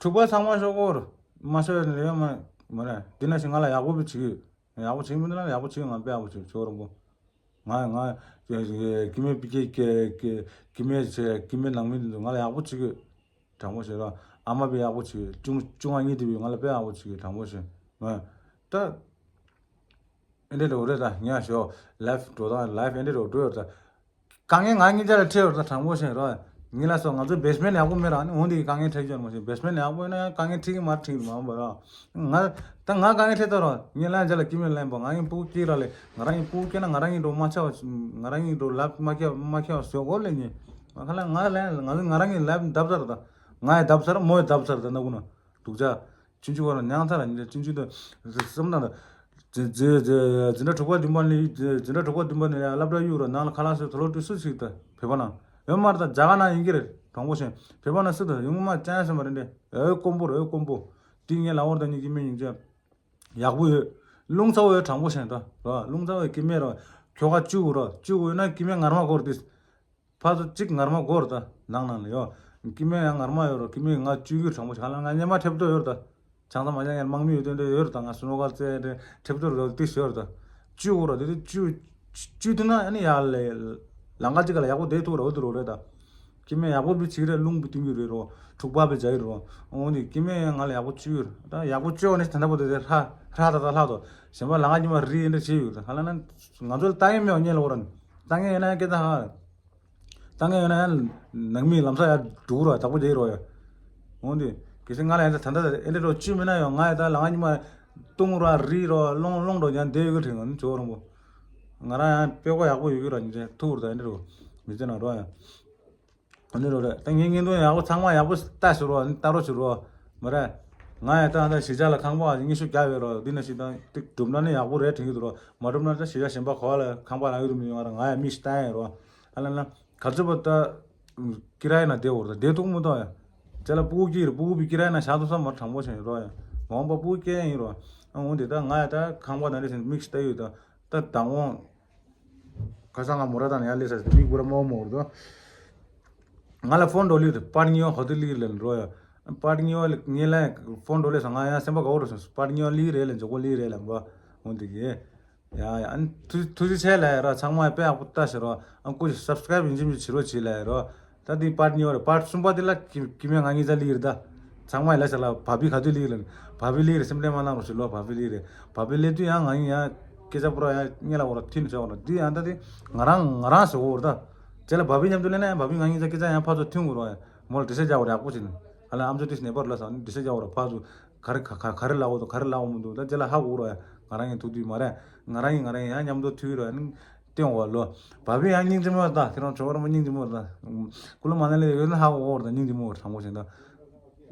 ཕྲུག་པ་ཚང་མ་ཤོག་གོ་རོ། མ་ཤོག་ཡོད་ནི་རེད་མ་མ་རེད། འདི་ན་ཞིག་ང་ལ་ཡག་པོ་བི་བྱེད་ཀྱི་ཡོད། ཡག་པོ་བྱེད་ཀྱི་མི་འདུག་ན་ཡག་པོ་བྱེད་ཀྱི་ང་དཔེ་ཡག་པོ་བྱེད་ཆོག་རོ་མོ། ང་ང་ཀི་མེ་པི་ཀེ་ཀི་ཀི་ཀི་མེ་ཆེ་ཀི་མེ་ནང་མི་འདི་ང་ལ་ཡག་པོ་བྱེད་ཀྱི་དྲང་པོ་བྱེད་རོགས། ཨ་མ་པའི་ཡག་པོ་བྱེད་ཀྱི་ཅུང་ཅུང་ཨ་གཉིས་དེ་བས་ང་ལ་དཔེ་ཡག་པོ་བྱེད་ཀྱི་དྲང་པོ་བྱེད་མ་ད། ཨེ་འདྲ་འགྲོ་རེད་ད་ཉ་ཞོ་ལེབ་འགྲོ་དང་ལེབ་ཨེ་འདྲ་འགྲོ་འགྲོ་ཡོད་ད། དཀའ་ངལ་ང་གཉིས་ཆ་ལ་འཕྲད་ཡོད་ད་དྲང་པོ་བྱེད་རོགས། ངེད་ལ་སོ་ང་ཚོ་བེ་སི་མེན་ཡག་པོ་མེད་ར་ནི་འོང་དེ་དཀའ་ངལ་འཕྲད་ཀྱི་ཡོད་མ་བྱེད། བེ་སི་མེན་ཡག་པོ་ཡིན་ན་ཡང་དཀའ་ངལ་འཕྲད་ཀྱི་མ་འཕྲད་ཀྱི་མ་འོང་བ་ར། ང་ད་ང་དཀའ་ངལ་འཕྲད་ཐོག་རོགས་ངེད་ལ་འཇལ་ལ་ཀི་མེ་ལེན་པོ་ང་གཉིས་སྤུ་གུ་སྐྱེས་ར་ལས་ང་རང་གཉིས་སྤུ་གུ་སྐྱེས་ན་ང་རང་གཉིས་འགྲོ་མ་ཆགས་པ་ང་རང་གཉིས་འགྲོ་ལབ་མ་ཁྱབ་མ་ཁྱབ་བཟོ་གོ་ལས་ཉེ། ང་ཁ་ལ་ང་ལ་ང་ང་རང་གཉིས་ལབ་འདབ་ཚར་ད། ང་ཡི་འདབ་ཚར་མོ་ཡི་འདབ་ཚར་ད་ན་གུ་ན་སྡུག་ཅག་ཆུང་ཆུང་བར་ཉང་ཚར་ཉིན་ཆུང་ཆུང་དུ་བསམ་ན་འཛིན་འཛིན་འཛིན་གྲྭ་དྲུག་པ་བདུན་པ་ནས་འཛིན་གྲྭ་དྲུག་པ་བདུན་པ་ནས་ཡང་སློབ་གྲྭ་གཡུག་རོགས་ནང་ལ་ཁ་ལག་སོགས་དུ་ལོག་དུས་སུ་ཞིག་ཏུ་བོད་པ་ནང་ཡོད་མ་རེད། ད་རྒྱ་གར་ནང་ཡིན་གྱི་རེད་དྲང་པོ་བཤད། བོད་པ་ནང་སུ་དུ་ཡོང་མ་ཅང་ཡང་སེམས་པ་རེད་འདྲེ། འོས་དཀོན་པོ་རེད་འོས་དཀོན་པོ། དེ་ངས་ལ་འོར་ད་ཉིད་ཀྱི་མི་ཡིན་ཅེ་ཡག་པོ་ཡོད། རླུང་ཚ་བོ་ཡོད་དྲང་པོ་བཤད་ད་རོ། རླུང་ཚ་བོ་ཡོད་ཀི་མེད་རོ། ཁྱོ་ག་བཅུ་དགུ་རོ། བཅུ་དགུ་ཡོད་ན་ཀི་མེད་ངར་མ་སྐོར་དུས། ཕར་ཚུར་གཅིག་ངར་མ་སྒོར་ད་ནང་ནང་ལ་ཡོད། ཀི་མེ་ཡང་ངར་མ་ཡོད་རོ། ཀི་མེ་ང་བཅུ་གྱུར་དྲང་པོ་ཞིག་ཧ་ལམ་ང་སྙེ་མ་ཁྲེབ་ཏོ་ཡོད་ད། ཆང་ས་མ་ཆང་ཡང་དམག་མི་ཡོད་དོན་དེ་ཡོད་ད། ང་སུ་ནོ་གར་རྩེ་དེ་ཁྲེབ་ཏོ་རོ་ཏི་ཤོར་ད། བཅུ་འོ་རོ་དེ་དེ་བཅུ་བཅུ་དུ་ན་ཨ་ནི་ཡར་ལས་ལང་ཀ་གཅིག་ག་ལ་ཡག་པོ་བསྡད་ཐུག་ར་འོ་དེ་རོ་རེད་ད། ཀི་མེ་ཡག་པོ་བི་ཆིག་རེད། རླུང་བི་ཏིང་གི་རེད་རོ། འཁྲུག་པ་བི་ཇ་ཡི་རོ། འོ་ནི་ཀི་མེ་ཡང་ང་ལ་ཡག་པོ་བཅུ་ཡོད་ད། ཡག་པོ་བཅུ་འོ་ནི་ད་ད་པོ་དེ་དེ་ཧྲ་ཧྲ་ད་ད་ལྷག་ཏོ་གཞན་པ་ལང་ཀ་གཉིས་མ་རི་ཨེ་འདྲ་བྱེད་ཡོད་ད། ཧ་ལ་ན་ང་ཚོ་ལ་ལྟ་ཡི་མེད་བ་ཉེ་ལ་འོ་ར་ནི་ལྟ་ངན་ཡོད་ན་ཡང་སྐད་ད་ཧ། ད་ངས་ཡོད་ན་ཡང་ནང་མི་ལམ་སང་ཡར་འགྲོ་གི་རོགས་བདག་པོ་རྒྱག་གི་རོགས་ཡ། འོང་དུས་གལ་སྲིད་ང་ལ་ཡང་ད་ད་ད་ཨེ་འདྲ་རོགས་བཅུ་མིན་ན་ཡང་ང་ཡང་ད་ལ་ང་ཉི་མ་བཏུང་རོགས་རི་རོགས་སློང་སློང་རོགས་ཀྱང་བསྡད་ཡོད་གི་དྲན་གི་ནི་ཇོ་རོང་པོ། ང་རང་ཡང་དཔེ་ཁོ་ཡག་པོ་ཡོད་གི་རོགས་ཉི་ཚེ་ཐུག་རོགས་ད་ཨེ་འདྲ་རོགས་མི་ཚེ་ན་རོགས་ཡ། ཨེ་འདྲ་རོགས་རེད། ད་ངའི་བརྙན་ཐུང་ཡག་པོ་ཚང་མ་ཡག་པོ་ལྟ་ཞུ་རོགས་ལྟ་རོགས་ཞུ་རོགས་མ་རེད། ང་ཡང་ད་ད་གཞིས་ཆགས་ལ་ཁང་པ་ཉི་ཤུ་བརྒྱ་ཡོད་རོགས་འདི་ན་ཞིག་ད་ཏིག་གྲུབ་ན་ནི་ཡག་པོ་རེད་དྲན་གི་འདུག་རོགས་མ་གྲུབ་ན་ད་གཞིས་ཆགས་གཞན་པ་ག་བ་ལ་ཁང་པ་རག་གི་རུ་མི་ཡོང་ར་ང་ཡང་མི་ཞིག་ལྟ་ཡ་ཡིན་རོགས། ཨ་ལ་ན། ག་ཚོད་པ་ད། ཀི་ར་ཡིན་ན་བསྡད་འོར་ད་བསྡད་ཐུག་མི་ཐོག་ཡ། ཅ་ལ་སྤུ་གུ་སྐྱིད་རེད། སྤུ་གུ་བི་ཀི་ར་ཡིན་ན་ཞག་ཐོག་ཚང་མ་དྲང་པོ་བྱས་རོགས་ཡ། མ་འོངས་པ་སྤུ་གུ་སྐྱེ་ཡིན་རོགས། ཨ་འོང་དེ་ད་ང་ཡ་ད་ཁང་པ་ན་རེ་ཟིན་མིག་ཤི་ལྟ་ཡོད་ད། ད་དང་འོང་། ཁ་སང་ང་མོ་ར་དང་ཡ་ལས་ས་ཟིན་མིག་བུ་ར་མོ་མོ་འོར་ད། ང་ལ་ཕོན་འགྲོ་ལི་རེད། པར་ཉི་བ་ཧོ་དི་ལི་རེད་ལན་རོགས་ཡ། པར་ཉི་བ་ལི་ངེ་ལ་ཕོན་འགྲོ་ལི་ས་ང་ཡ་སེམས་པ་ག་བོ་རོ་སོང་པར་ཉི་བ་ལི་རེད་ལན་ཇོ་གོ་ལི་རེད་ལན་བ། འོང་དེ་གི། ཡ་ཡ་ཨ་ནི་ཐུ་ཐུགས་རྗེ་ཆེ་ལབ་ཡ་རོ། ཚང་མ་དཔེ་ཡག་པོ་ལྟ་ཞེས་རོ། ཨ་ཁུ་ཞིག་སབ་སི་ཀ་རའིབ་ཡིན་གཅིག་མིན་གཅིག་བྱེད་རོགས་བྱེད་ལབ་ཡ་རོ། ད་འདི་པར་གཉིས་པ་རེད། པར་གསུམ་པ་འདི་ལ་ཀི་ཀི་མེ་ང་གཉིས་ཆ་ལི་ཡིར་ད། ཚང་མ་ཡི་ལ་ཞག་ལ་བ་བི་ག་དུས་ལི་ཡིར་ལ་ནི་བ་བི་ལི་ཡིར་སེམས་ལས་མ་གནང་རོགས་ཞེས་ལོ། བ་བི་ལི་ཡིར་བ་བི་ལི་དུས་ཡང་ང་གཉིས་ཡང་སྐད་ཆ་པུ་ར་ཡང་སྔས་ལ་འོ་ར་ཐིན་ཤོག་ར་འདི་ཡང་ད་འདི་ང་རང་ང་རང་ཟེར་འོ་ར་ད། རྗེས་ལ་བ་བི་མཉམ་དུ་ལེན་ན་ཡང་བ་བི་ང་གཉིས་ཀྱི་སྐད་ཆ་ཡང་ཕར་ཚུར་མཐུན་དགོས་རོགས་ཡ། མོ་ལ་འགྲེལ་བཤད་རྒྱག་དགོས་རེད་ཡག་པོ་བྱས་ནས། ཧ་ལམ་ཨམ་ཅོག་ཏིས་ནེ་པར་ལ་ཟེར་ནས་འགྲེལ་བཤད་རྒྱག་དགོས་རེད། ཕར་ཚུར་ག་རེ་ག་ག་ག་རེ་ལབ་དགོས་འདུག་ག་རེ་ལབ་འོང་མི་འདུག་ད་རྗེས་ལ་ཧ་གོ་རོགས་ཡ། ང་རང་གཉིས་ཐུག་དུས་མ་རེད། ང་རང་གཉིས་ང་རང་གཉིས་ཡང་མཉམ་དུ་ཐུག་རོགས་ཡ། ནི་སྟོན་འོ་ལོ། བ་བི་ཡང་སྙིང་རྗེ་མོ་ད་ཁྱེད་རང་ཇོ་བོ་རིན་པོ་སྙིང་རྗེ་མོ་ད། ཀུ་ལུ་མ་ན་ལི་ཡོད་ན་ཧ་གོ་འོ་ད་སྙིང་རྗེ་མོ་དང་པོ་བྱས་ད།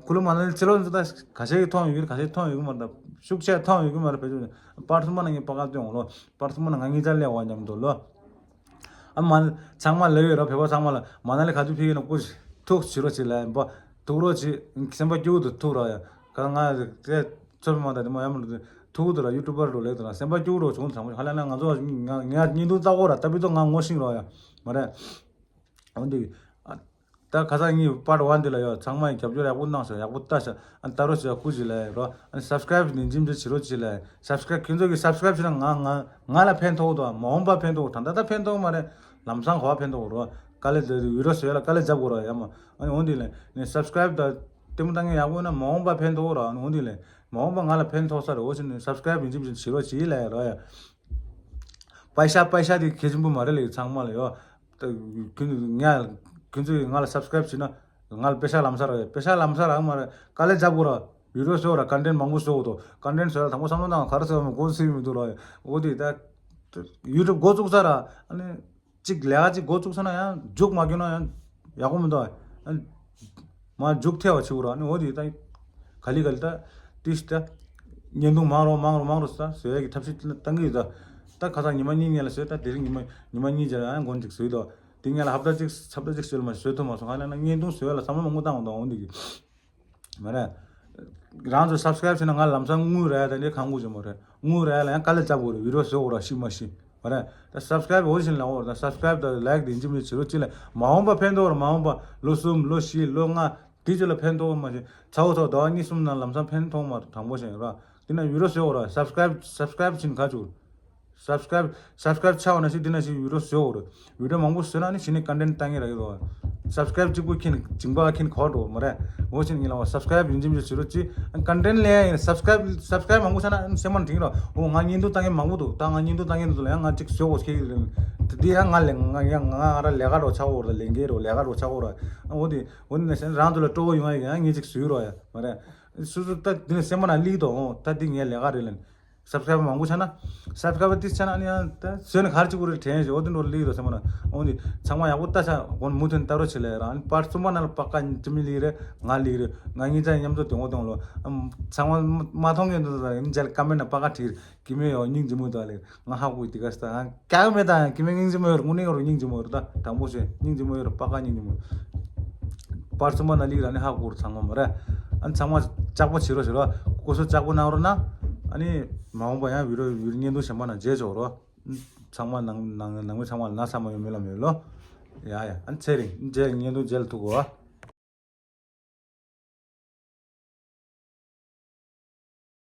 ཀུ་ལུ་མ་ན་ལི་ཕྱི་ལོགས་ཚོ་ད་ཁ་ཤས་ཀྱིས་མཐོང་ཡོད་ཀྱི་རེད། ཁ་ཤས་མཐོང་ཡོད་ཀྱི་མ་རེད། ད་ཤུགས་ཆེ་མཐོང་ཡོད་ཀྱི་མ་རེད། བེད་སྤྱོད་པར་གསུམ་པ་ནང་གི་པ་ཀ་སྟོན་འོ་ལོ། པར་གསུམ་པ་ནང་ང་གཉིས་ཆ་སླེབས་འོ་མཉམ་དུ་ལོ། ཨ་མ་ཚང་མ་ལབ་ཡོད་ར། བོད་པ་ཚང་མ་ལ་མ་ན་ལི་ག་དུས་ཕེབས་ཀྱི་ན་སྐུ་མཁྱེན་ཐུགས་རྗེ་རོགས་བྱེད་ལ་ཡིན་པ། ཐུགས་རོགས་བྱེད། སེམས་པ་སྐྱིད་པོ་དུ་ཐུགས་ར་ཡ། ག་ང་དེ་ཚོ་མི་མང་དང་དེ་མ་ཡ་མ་ལུ་དུ་ཐུགས་དུ་ར་ཡུ་ཊུབ་པར་འགྲོ་ལེགས་དུ་ར་སེམས་པ་སྐྱིད་པོ་རོགས་བྱུང་ཚང་མ་ཧ་ལས་ན་ང་ཚོ་ང་ང་བརྙན་ཐུང་ལྟ་གོ་ར་ད་བི་ཚོ་ང་ངོ་ཤེས་རོགས་ཡ་མ་རེད། འོན་ཏེ། ད་ཁ་སང་ངའི་པར་ཝན་དེ་ལ་ཡོད་ཚང་མས་རྒྱབ་སྐྱོར་ཡག་པོ་གནང་ཤག་ཡག་པོ་ལྟ་ཤག་ཨ་ལྟ་རོགས་བྱེད་ཡ་སྐུ་མཁྱེན་ལ་ཡོད་རོགས། ཨ་སབ་སི་ཀ་རེབ་ནི་འཇིམ་འཇིམ་བྱེད་རོགས་བྱེད་ལ་ཡོད། སབ་སི་ཀ་རེབ་ཁྱོད་ཚོ་གི་སབ་སི་ཀ་རེབ་བྱེད་ན་ང་ང་ང་ལ་ཕན་ཐོགས་འདུག་མ་འོངས་པ་ཕན་ཐོགས། ད་ལྟ་ད་ཕན་ཐོགས་མ་རེད། ལམ་སང་གོ་བ་ཕན་ཐོགས་རོགས། དཀའ་ལས་བརྒྱབ་བི་ཌི་ཡོ་བཟོ་ཡ་ལ་དཀའ་ལས་རྒྱབ་དགོས་རོགས་ཡ་མ། ཨ་ནི་འོན་ཏེ་ལས་ནི་སབ་སི་ཀ་རེབ་ད་ལྟད་མོ་ལྟ་མཁན་ཡག་པོ་ཡོད་ན་མ་འོངས་པ་ཕན་ཐོགས་རོགས། ཨ་ནི་འོན་ཏེ་ལས་མ་འོངས་པ་ང་ལ་ཕན་ཐོགས་ས་རེད། འོ་ཕྱིན་ནི་སབ་སི་ཀ་རེབ་ནི་འཇིམ་འཇིམ་བྱེད་རོགས་བྱེད་ལ་ཡོད་རོགས་ཡ། པེ་ཤ་པེ་ཤ་དེ་གལ་ཆེན་པོ་མ་རེད་ལེ་ཚང་མ་ལ་ཡོད། ད་ཁྱོད་ཚོ་ང་ཁྱོད་ཚོས་ང་ལ་སབ་སི་ཀ་རེབ་བྱས་ན་ང་ལ་པེ་ཤ་ལམ་སང་རག་ཡོད། པེ་ཤ་ལམ་སང་རག་མ་རེད། དཀའ་ལས་རྒྱབ་དགོས་ར། བི་ཌི་ཡོ་བཟོ་ར་ཀོན་ཊེན་ཊི་མང་པོ་བཟོ་དགོས་འདུག་ཀོན་ཊེན་ཊི་བཟོ་ཡ་ལ་དང་པོ་བསམ་བློ་བཏང་ག་རེ་བཟོ་ཡ་མིན་མགོ་འཚོས་མི་འདུག་ར། འོ་དེ་ད་ཡུ་ཊུབ་འགོ་བཙུགས་ཚར་ར། ཨ་ནི་གཅིག་ལས་ཀ་གཅིག་འགོ་བཙུགས་ཚར་ན་ཡང་མཇུག་མ་སྐྱོན་ན་ཡང་ཡག་པོ་མི་འདུག་ཨ་ནི། མ་མཇུག་ཐེ་བ་ཆེ་བོ་ར་ནི་འོ་དེ་ད་ག་ལི་ག་ལི་ད་ཏིས་ད་བརྙན་ཐུང་མང་རུ་མང་རུ་མང་རུ་ས་བཟོ་ཡ་གི་ཐབས་ཤེས་བཏང་གི་ཡོད། ད་ད་ཁ་སང་ཉི་མ་གཉིས་ངེད་ལ་བཟོས། ད་དེ་རིང་ཉི་མ་ཉི་མ་གཉིས་རྗེས་ལ་ཡང་འགོ་འཛུགས་བཟོས་དོ། དེ་ངེད་ལ་ཧབ་ཏ་གཅིག་ཧབ་ཏ་གཅིག་བཟོས་ལ་མ་བཟོས་ཐུབ་མ་སོང་། ཧ་ལས་ན་བརྙན་ཐུང་བཟོ་ཡ་ལ་བསམ་བློ་མང་པོ་བཏང་འོང་དང་འོང་དེ་གི་མ་རེད། རང་ཚོ་སབ་སི་ཀ་རེབ་བྱས་ན་ང་ལམ་སང་དངུལ་རག་ཡ་ད་འདི་གང་དགོས་ཀྱི་མ་རེད། དངུལ་རག་ཡ་ལ་ཡང་དཀའ་ལས་རྒྱབ་དགོས་རེད། བི་ཌི་ཡོ་བཟོ་དགོས་ར་ཤི་མ་ཤི། མ་རེད། ད་སབ་སི་ཀ་རེབ་འོ་བཞིན་ལ་འོ་ད་སབ་སི་ཀ་རེབ་དང་ལའིཀ་དེ་འཇིམ་ལི་བྱེད་རོགས་གཅིག་ལ་མ་འོངས་པ་ཕན་ཐོགས་ར། མ་འོངས་པ་ལོ་གསུམ་ལོ་བཞི་ལོ་ལྔ་དེ་ཚོ་ལ་ཕན་ཐོགས་མ་ཤེས་ཚ་བོ་ཚ་བོ་ཟླ་བ་གཉིས་གསུམ་ནང་ལམ་སང་ཕན་ཐོགས་མ་དང་པོ་ཞིག་ར། དེ་ན་བི་ཌི་ཡོ་བཟོ་དགོས་ར། སབ་སི་ཀ་རེབ་སབ་སི་ཀ་རེབ་བྱིན་ག་བཅུག་སབ་སི་ཀ་རེབ་སབ་སི་ཀ་རེབ་ཆགས་པ་ན་ཞིག་དེ་ན་ཞིག་བི་ཌི་ཡོ་བཟོ་དགོས་ར། བི་ཌི་ཡོ་མང་པོ་བཟོས་ན་ནི་གཞི་ནས་ཀོན་ཊེན་ཊི་བཏང་གི་ར་གི་རོ། སབ་སི་ཀ་རེབ་གཅིག་པུ་ཁྱེད་འཇིང་པ་ཁྱེད་གོ་འགྲོ་མ་རེད། འོ་ཕྱིན་ངེད་ལ་སབ་སི་ཀ་རེབ་ཡིན་གཅིག་མིན་གཅིག་བྱེད་རོགས་གྱིས། ཀོན་ཊེན་ཊི་ལེན་ཡ་ཡིན། སབ་སི་ཀ་རེབ་སབ་སི་ཀ་རེབ་མང་པོ་ཆགས་ན་སེམས་པ་འགྲིག་རོགས། འོ་ང་བརྙན་ཐུང་ལྟ་མཁན་མང་པོ་འདུག་ད་ང་བརྙན་ཐུང་ལྟ་མཁན་འདུག་ལ་ཡང་ང་གཅིག་བཟོ་དགོས་ཁེལ་གི་རེད། དེ་ཡང་ང་ལས་ང་ཡང་ང་ང་ར་ལས་ཀ་འགྲོ་ཆགས་འོ་ར། ལས་འགན་རོ་ལས་ཀ་འགྲོ་ཆགས་འོ་ར། འོ་དེ་འོ་ནི་ན་ཤན་རང་ཚོ་ལ་སྤྲོ་བོ་ཡོང་ཡ་ཡང་ངས་གཅིག་བཟོས་རོགས་ཡ་མ་རེད། སོ་སོ་ད་དེ་ནས་སེམས་པ་ན་ལིག་དོ། འོ་ད་འདི་ངའི་ལས་ཀ་རེད་ལན། སབ་སི་ཀ་རེབ་མང་པོ་ཆགས་ན། སབ་སི་ཀ་རེབ་ཏིས་ཆགས་ན་ནི་ཡང་ད་བཟོས་ནས་གར་ཅིག་གུ་རེ་དྲན་ཞིག་འོ་དེ་འགྲོ་ལིག་རོ་སེམས་པ་ན། འོ་འདི་ཚང་མ་ཡག་པོ་ལྟ་ཤག་སྒོ་ནས་མུ་མཐུད་ལྟ་རོགས་བྱེད་ལ་ཡ་རང་པར་གསུམ་པ་ནང་ལ་པ་ཀ་ཅི་མི་ལིག་རེད། ང་ལིག་རེད། ང་གཉིས་ཆ་མཉམ་དུ་དེ་འོ་དེ་འོ་ལོ། ཚང་མ་མ་མཐོང་མཁན་དུ་ད་ཡིན་མཇལ་ཀ་མེན་ན་པ་ཀ་བྲིས། ཀི་མེ་ཡོ་སྙིང་རྗེ་མོ་ད་ལེ། ང་ཧ་གོ་དེ་ག་ས་ད་ཀ་མེ་ད་ཀི་མེ་སྙིང་རྗེ་མོ་ཡོད་རེད། དངོས་གནས་ཡོད་རེད། སྙིང་རྗེ་མོ་ཡོད་རེད། ད་དང་པོ་ཞེས་སྙིང་རྗེ་མོ་ཡོད་རེད། པ་ཀ་སྙིང་རྗེ་མོ་ཡོད། པར་གསུམ་པ་ན་ལིག་ར་ནི་ཧ་གོ་རེད་ཚང་མ་མ་རེད། ཨ་ནི་ཚང་མ་ལྕགས་པོ་བྱེད་རོགས་བྱེད་རོགས། སྐུ་གཟུགས་ལྕགས་པོ་གནང་རོགས་གནང་། ཨ་ནི་མ་འོངས་པ་ཡང་བི་ཌི་ཡོ་བི་ཌི་ཡོ་བརྙན་ཐུང་གཞན་པ་ན་མཇལ་ཆོག་རོགས། ཚང་མ་ནང་ནང་ནང་མི་ཚང་མ་ལ་ན་ཚ་མ་ཡོང་མེད་ལ་མེད་ལོ། ཡ་ཡ་ཨ་ནི་ཚེ་རིང་མཇལ་བརྙན་ཐུང་མཇལ་ཐུག་གོ།